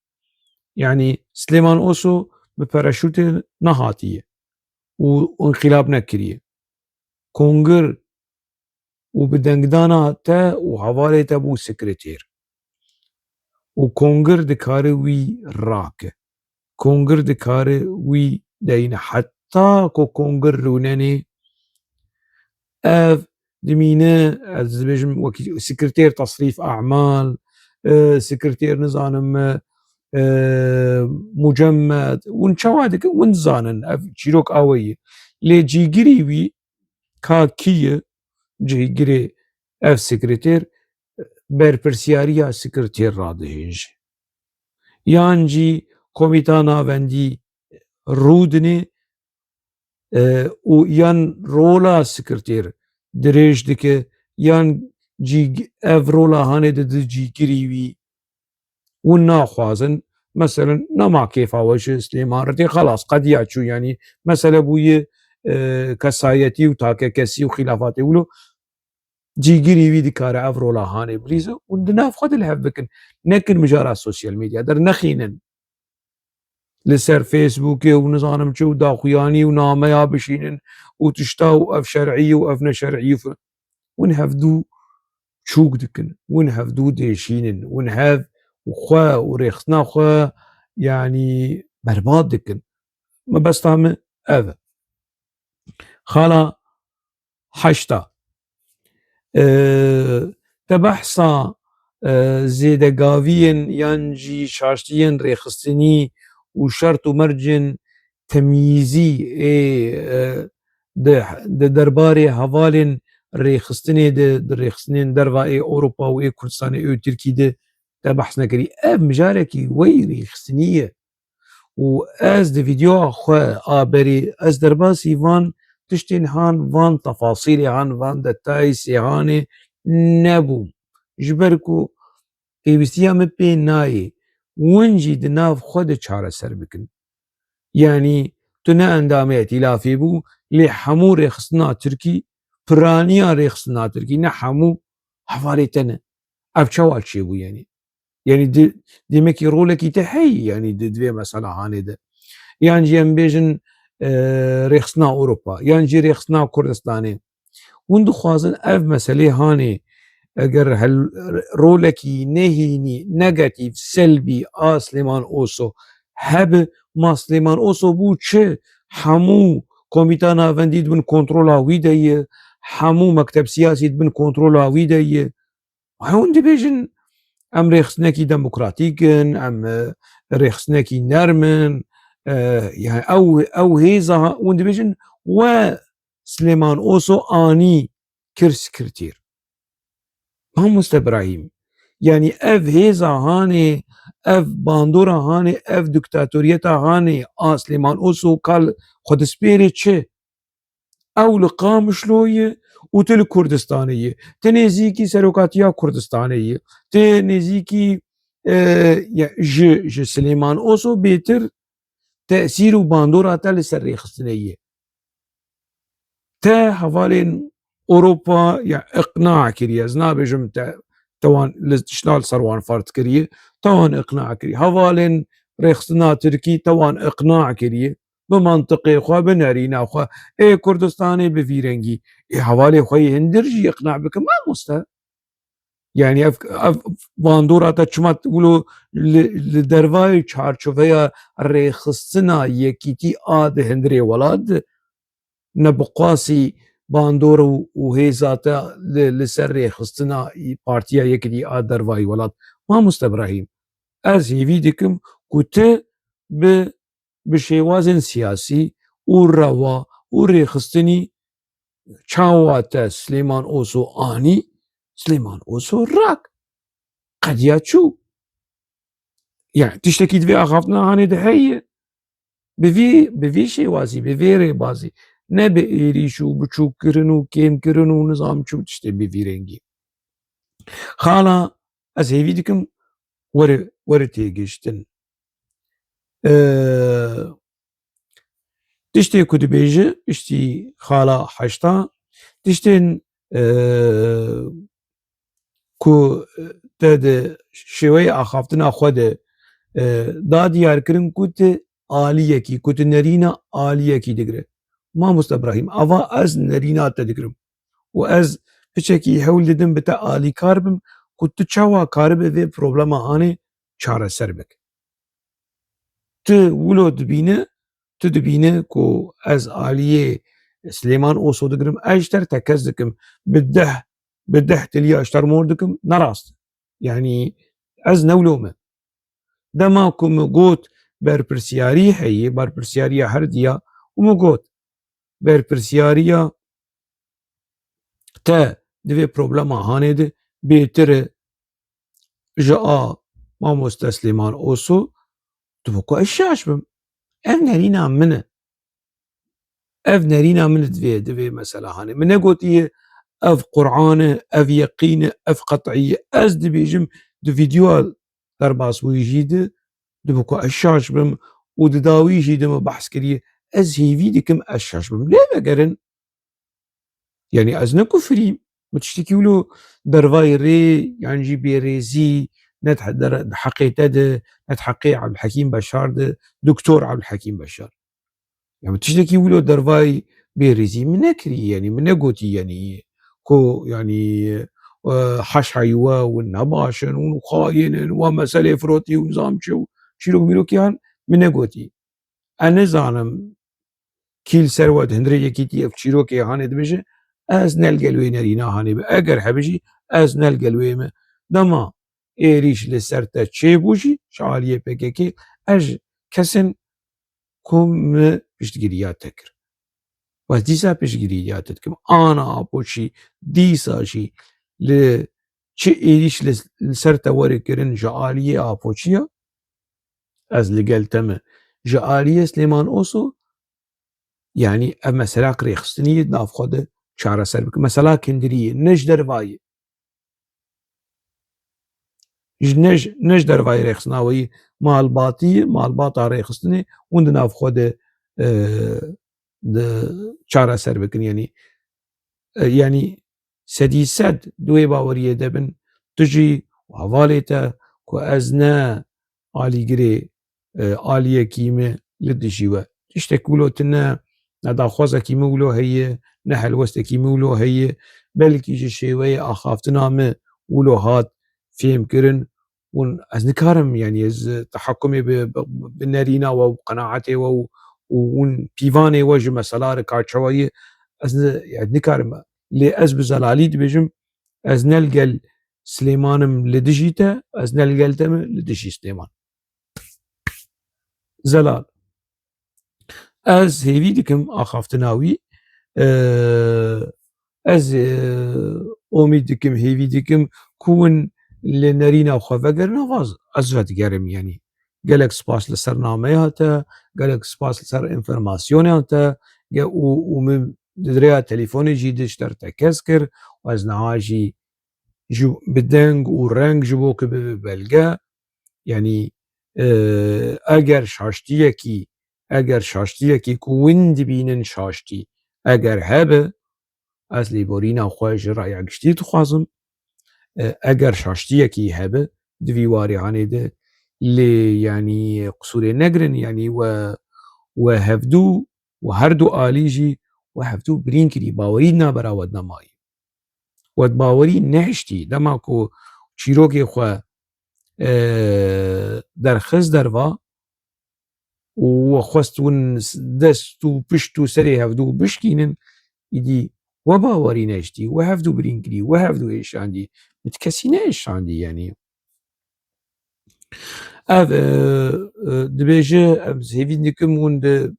yanî Silêman Oso bi pereşûtê nehatiye û înqilab nekiriye. Kongir û bi dengdana te û hevalê te bû sekretêr. Û kongir dikare wî rake. Kongir dikare wî deyne. Heta ku kongir rûnenê, ev dimîne, ez dibêjim, wekî sekretêr tesrîf e'mal, e, sekretêr nizanim, e, mucemmed, hûn çawa dikin, hûn dizanin, ev çîrok awe ye. Lê cîgirî wî ka kî ye, cihgirê ev sekretêr, berpirsiyariya sekretêr radihêje. Yan jî komîta navendî rûdinê, e, û yan rola sekretêr dirêj dike, yan cîg-, ev rola hanê dide cîgirî wî. Hûn naxwazin, meselen, nema kêfa we ji Silêman re tê, xelas, qediya çû, yanî mesele bûye, e, kesayetî û takekesî û xîlafatê wilo. Cîgirî wî dikare ev rola hanê bilîze û di nav xwe de li hev bikin. Nekin mijara sosyal medya, dernexînin. Li ser Facebookê û nizanim çi û daxuyanî û nameya bişînin û tişta û ev şer'î û ev neşer'î û fi-, hûn hevdû çûk dikin, hûn hevdû dêşînin, hûn hev û xwe û rêxistina xwe, yanî, berbat dikin. Mebesta min ev e. Xala heşta. E, te behsa, e, zêdegaviyên yan jî şaştiyên rêxistinî û şert û mercên temyîzî ê, e, di, di derbarê hevalên rêxistinê de, di rêxistinên derva ê Ewropa û ê Kurdistanê û Tirkî de te behs nekirî. Ev mijarekî wey rêxistinî ye. Û ez di vîdeoya xwe a berî ez derbasî van tiştên han, van tefasîlê han, van detayê sêhanê nebûm. Ji ber ku pêwîstiya min pê nayê, win jî di nav xwe de çareser bikin. Yanî tu ne endamê îtîlafê bû, lê hemû rêxistina Tirkî, piraniya rêxistina Tirkî, ne hemû, hevalê te ne. Ev çawa çêbû yanî? Yanî di, demekî rolekî te heyî, yanî di, di vê mesela hanê de. Yan jî em bêjin, e, rêxistina Ewropa, yan jî rêxistina Kurdistanê. Hûn dixwazin ev meselê hanê, eger hel-, rolekî nehînî, negatîf, selbî a Silêman Oso hebe, ma Silêman Oso bû çi? Hemû Komîta Navendî di bin kontrola wî de ye, hemû mekteb siyasî di bin kontrola wî de ye. Hûn dibêjin, em rêxistinekî demokratîk in, em, e, rêxistinekî nerm in, e, yani ew, ew hêza, hûn dibêjin, we Silêman Oso anî kir sekretêr. Mamoste Birahîm, yanî ev hêza hanê, ev bandora hanê, ev diktatoriyeta hanê a Silêman Oso kal xwe dispêrê çi? Ew li Qamişlo ye û tu li Kurdistanê ye. Tu nêzîkî serokatiya Kurdistanê ye. Tu nêzîkî, e, ya, ji, ji Silêman Oso bêtir tesîr û bandora te li ser rêxistinê ye. Te hevalên Ewropa ya iqna kiriye. Ez nabêjim te, te wan li tişta li ser wan fert kiriye. Te wan iqna kiriye. Hevalên rêxistina Tirkî te wan iqna kiriye. Bi mantiqê xwe, bi nerîna xwe. Ê Kurdistanê bi vî rengî. Ê hevalê xwe yê hindir jî iqna bikin mamoste. Yani ev, ev bandora te çima wilo li, li dervayê çarçoveya rêxistina yekîtî a di hundirê welat de ne bi qasî bandor û, û hêza te li, li ser rêxistina partiya yekîtî a dervayî welat. Mamoste Birahîm, ez hêvî dikim ku tu bi bi şêwazên siyasî û rewa û rêxistinî çawa te Silêman Oso anî, Silêman Oso rak. Qediya çû. Yani tiştekî divê axaftina hanê de heye. Bi vî, bi vî şêwazî, bi vê rêbazî. Ne bi êrîş û biçûkkirin û kêmkirin û nizam çi û tiştê bi vî rengî. Xala, ez hêvî dikim were, were têgihiştin. Ee, tiştê ku dibêje, piştî xala heşta, tiştên, ee, ku te di şêweyê axaftina xwe de, ee, da diyarkirin ku tu aliyekî, ku tu nerîna aliyekî digire. Mamoste Birahîm, ava ez nerîna te digirim. Û ez piçekî hewl didim bi te alîkar bim ku tu çawa karibe vê problema hanê çareser bike. Tu wilo dibîne, tu dibîne ku ez aliyê Silêman Oso digirim, ez ji te re tekez dikim, bi deh, bi deh tiliya ji te re mor dikim, ne rast. Yani ez ne wilo me. Dema ku min got berpirsiyarî heye, berpirsiyariya her diya û min got berpirsiyariya te di vê problema hanê de bêtir e ji a mamoste Silêman Oso, tu bi ku ez şaş bim. Ev nerîna min e. Ev nerîna min divê, divê mesela hanê. Min negotiye ev Quran e, ev yeqîn e, ev qet'î ye. Ez dibêjim di vîdeoya derbasbûyî jî de, dibe ku ez şaş bim û di dawî jî de min behs kiriye. Ez hêvî dikim ez şaş bim. Lê vegerin, yani ez ne kufrîm. Min tiştekî wilo dervayî rê, yan jî bêrêzî, ne di, di heqê te de, ne di heqê Ebdulhekîm Beşar de, Doktor Ebdulhekîm Beşar. Ya min tiştekî wilo dervayî bêrîzî min nekirî, yanî min negotî, yanî ku, yanî, e, haşa we, hûn ne baş in, hûn xayîn in, we meselê firotî û nizam çi û çîrok mîrokî han min negotî. Ez nizanim kî li ser we di hundirê yekîtî ev çîrokê hanê dibêje, ez ne li gel wê nerîna hanê be. Eger hebe jî, ez ne li gel wê me. Dema êrîş li ser te çêbû jî, ji aliyê P K K, ez ji kesên ku min piştgiriya te kir. Wez dîsa piştgiriya te dikim. Ana Apoçî dîsa jî li çi êrîş li, li ser te were kirin ji aliyê Apoçiya, ez li gel te me. Ji aliyê Silêman Oso, yanî ev mesela rêxistinî ye, di nav xwe de çareser bikin. Mesela kindirî ye, ne ji dervayê. Ji ne ji, ne ji dervayê rêxistina we yî, malbatî ye, malbata rêxistinê hûn di nav xwe de, e, di çareser bikin. Yanî, e, yanî sedî sed di wê baweriyê de bin, tu jî û hevalê te ku ez ne alîgirê, e, aliyekî me li dijî we. Tiştek wilo tune, ne daxwazekî me wilo heye, ne helwestekî me wilo heye, belkî ji şêweyê axaftina me wilo hat fêhmkirin. Hûn, ez nikarim, yanî ez tehekkumê bi, bi, bi nerîna we û qenaetê we û, û hûn pîvanê we ji mesela re ka çawa ye, ez ni-, yani nikarim. Lê ez bi zelalî dibêjim, ez ne li gel Silêman im li dijî te, ez ne li gel te me li dijî Silêman. Zelal. Ez hêvî dikim axaftina wî. Ee, ez, ee, omîd dikim, hêvî dikim ku hûn li nerîna xwe vegerine, vaz ez vedigerim, yanî. Gelek spas li ser nameya te, gelek spas li ser înformasyona te, ge-, û, û min di rêya telefonê jî di ji te re tekez kir û ez niha jî ji, bi deng û reng ji bo ku bibe belge, yanî, e, eger şaştiyekî, eger şaştiyekî ku win dibînin şaştî, eger hebe, ez lêborîna xwe ji raya giştî dixwazim. E, eger şaştiyekî hebe, di vî warê hanê de, lê, yanî, qisûrê negirin, yanî we, we hevdû, we her du alî jî we hevdû birîn kirî, bawerî di navbera we de nemayî. We di bawerî nehiştî. Dema ku çîrokê xwe, e, derxist derva û we xwest hûn dest û pişt û serê hevdû bişkînin, îdî we bawerî nehiştî, we hevdû birîn kirî, we hevdû êşandî. Min ti kesî neêşandî, yanî. Ev, e, e, dibêje, em hêvî dikim hûn di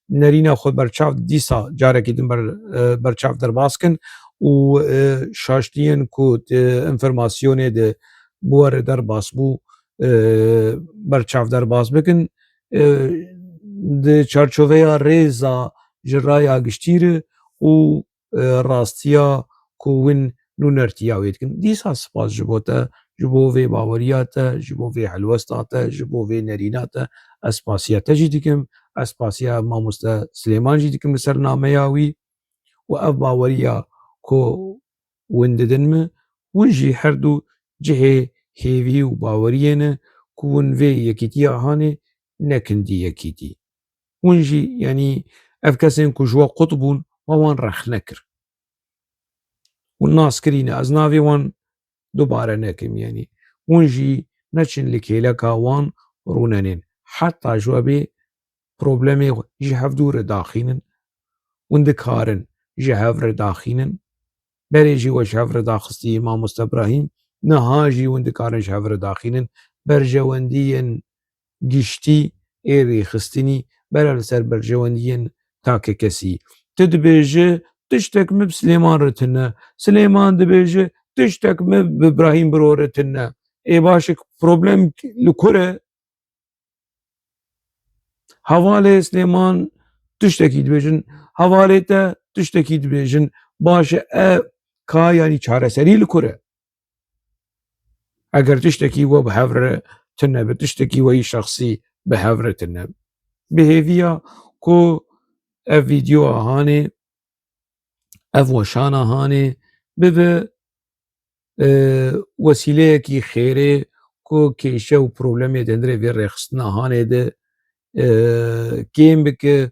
nerîna xwe berçav dîsa carekî din ber, e, berçav derbas kin û, e, şaştiyên ku di înformasyonê de bi we re derbas bû, e, berçav derbas bikin. E, di çarçoveya rêza ji raya giştî re û e, rastiya ku win nûnertiya wê dikin. Dîsa spas ji bo te, ji bo vê baweriya te, ji bo vê helwesta te, ji bo vê nerîna te. Ez spasiya te jî dikim, ez spasiya mamoste Silêman jî dikim li ser nameya wî û ev baweriya ku win didin min, win jî her du cihê hêvî û baweriyê ne ku win vê yekîtiya hanê nekin dî yekîtî. Hûn jî, yanî ev kesên ku ji we qut bûn, we wan rexne kir. Hûn nas kirîne, ez navê wan dubare nekim, yanî hûn jî neçin li kêleka wan rûnenên. Heta ji we bê problemê ji hevdû re daxînin. Hûn dikarin ji hev re daxînin. Berê jî we ji hev re daxistî, mamoste Ibrahîm, niha jî hûn dikarin ji hev re daxînin. Berjewendiyên giştî ê rêxistinî bera li ser berjewendiyên takekesî. Tu dibêje tiştek min bi Silêman re tune. Silêman dibêje tiştek min bi Ibrahîm Biro re tune. Ê baş e, problem li kur e? Hevalê Silêman tiştekî dibêjin, hevalê te tiştekî dibêjin. Baş e, e, ka, yanî çareserî li kur e? Eger tiştekî we bi hev re tune be, tiştekî we yî şexsî bi hev re tune be. Bi hêviya ku ev vîdyoa hanê, ev weşana hanê bibe, e, wesîleyekî xêrê ku kêşe û problemê di hundirê vê rêxistina hanê de, e, kêm bike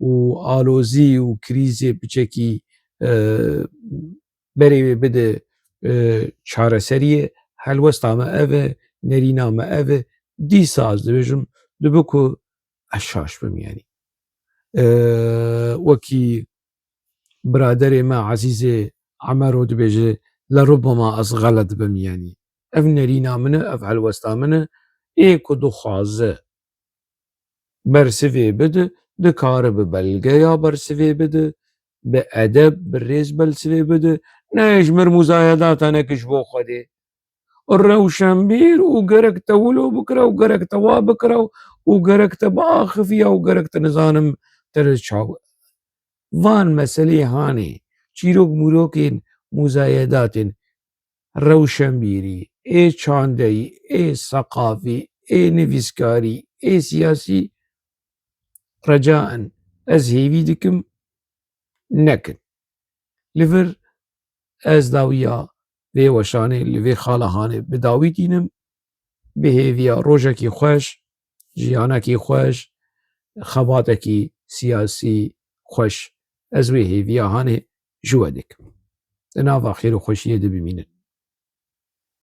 û alozî û krîzê piçekî, e, berê wê bide, e, çareseriyê. Helwesta me ev e, nerîna me ev e. Dîsa ez dibêjim, dibe ku ez şaş bim, yanî. E, wekî biraderê me ezîzê Emero dibêje, "Lerubema ez xelet bim," yanî. Ev nerîna min e, ev helwesta min e. Ê ku dixwaze bersivê bide, dikare bi belgeya bersivê bide, bi edeb, bi rêz bersivê bide. Ne ji mir muzayedata neke ji bo Xwedê. Rewşenbîr û gerek te wilo bikira û gerek te wa bikira û gerek te biaxifiya û gerek te nizanim te re çaw. Van meselê hanê, çîrok mûrokên muzayedatên rewşenbîrî, ê çandeyî, ê seqafî, ê nivîskarî, ê siyasî, recaen ez hêvî dikim nekin. Li vir ez dawiya vê weşanê li vê xala hanê bi dawî tînim. Bi hêviya rojekî xweş, jiyanekî xweş, xebatekî siyasî xweş, ez wê hêviya hanê ji we dikim. Di nava xêr û xweşiyê de bimînin.